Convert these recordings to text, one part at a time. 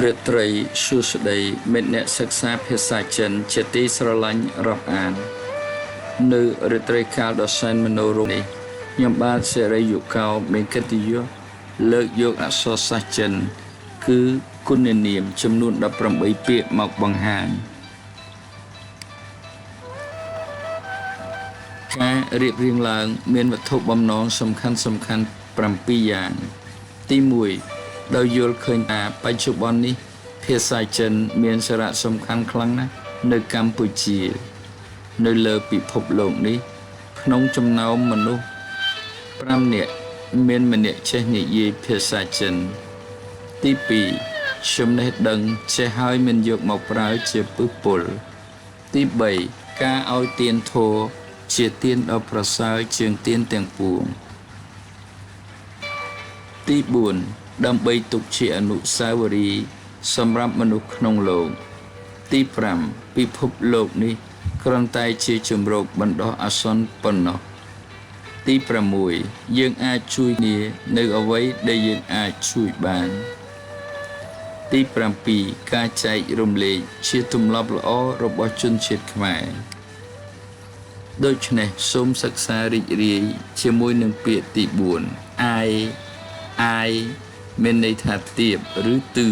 រាត្រីសួស្តីមិត្តអ្នកសិក្សាភាសាចិនជាទីស្រឡាញ់រាប់អាននៅរាត្រីកាលដ៏សែនមនោរម្យនេះខ្ញុំបាទសេរីយុកោមានកិត្តិយសលើកយកអក្សរសាស្ត្រចិនគឺគុណនាមចំនួន18ពាក្យមកបង្ហាញការរៀបរៀងឡើងមានវត្ថុបំណងសំខាន់សំខាន់7យ៉ាងទី1ដោយយល់ឃើញថាបច្ចុប្បន្ននេះភាសាចិនមានសារៈសំខាន់ខ្លាំងណាស់នៅកម្ពុជានៅលើពិភពលោកនេះក្នុងចំណោមមនុស្ស5នាក់មានម្នាក់ចេះនិយាយភាសាចិនទី2ចំណេះដឹងចេះហើយមិនយកមកប្រើជាពឹសពុលទី3ការឲ្យទានធម៌ជាទានដ៏ប្រសើរជាងទានទាំងពួងទី4ដើម្បីទុកជាអនុស្សាវរីយ៍សម្រាប់មនុស្សក្នុងលោកទី5ពិភពលោកនេះគ្រាន់តែជាជម្រកបណ្ដោះអាសន្នប៉ុណ្ណោះទី6យើងអាចជួយគ្នានៅអ្វីដែលយើងអាចជួយបានទី7ការចែករំលែកជាទម្លាប់ល្អរបស់ជនជាតិខ្មែរដូច្នេះសូមសិក្សារីករាយជាមួយនឹងពាក្យទី4អាយមានន័យថាទៀបឬទឿ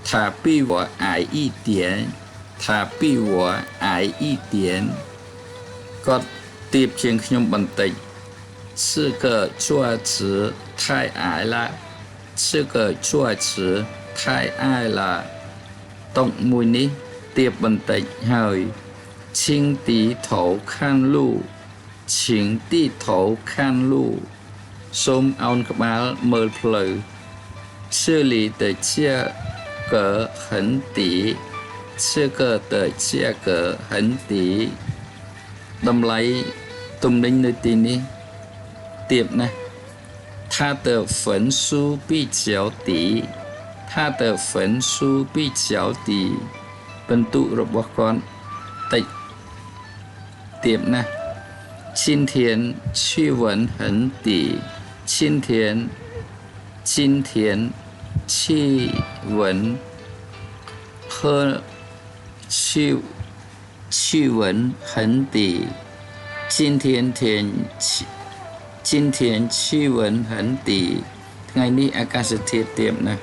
他比我矮一点他比我矮一点គាត់ទៀបជាងខ្ញុំបន្តិច这个桌子太矮了这个桌子太矮了តុមួយនេះទៀបបន្តិចហើយ请低头看路请低头看路សូមអោនក្បាលមើលផ្លូវ这里的价格很低这个的价格很低តម្លៃទំនិញនៅទីនេះទាបណាស់他的分数比较低他的分数比较低ពិន្ទុរបស់គាត់តិចទាបណាស់今天气温很低今天今天气温和气气温很低今天天气今天气温很低ថ្ងៃនេះអាកាសធាតុទាបណាស់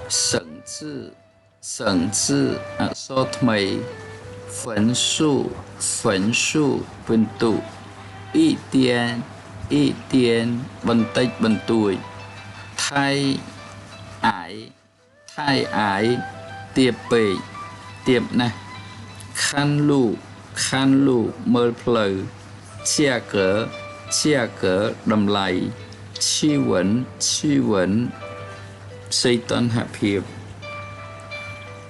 省字省字អក្សរថ្មី分数分数ពិន្ទុ一点一点បន្តិចបន្តួច太矮太矮ទៀបពេកទៀបណាស់看路看路មើលផ្លូវ价格价格តម្លៃ气温气温សីតុណ្ហភាព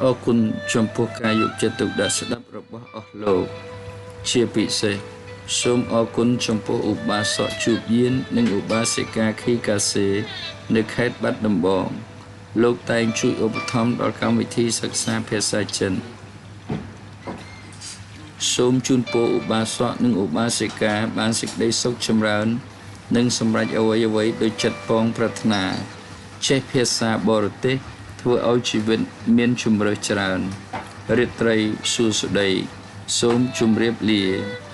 អរគុណចំពោះការយកចិត្តទុកដាក់ស្ដាប់របស់អស់លោកជាពិសេសសូមអរគុណចំពោះឧបាសកជួបយាននិងឧបាសិកាខីកាសេនៅខេត្តបាត់ដំបងលោកតែងជួយឧបត្ថម្ភដល់កម្មវិធីសិក្សាភាសាចិនសូមជូនពរឧបាសកនិងឧបាសិកាបានសេចក្តីសុខចម្រើននិងសម្រេចអ្វីៗដោយចិត្តប៉ងប្រាថ្នាចេះភាសាបរទេសធ្វើឲ្យជីវិតមានជម្រើសច្រើនរាត្រីសួស្តីសូមជម្រាបលា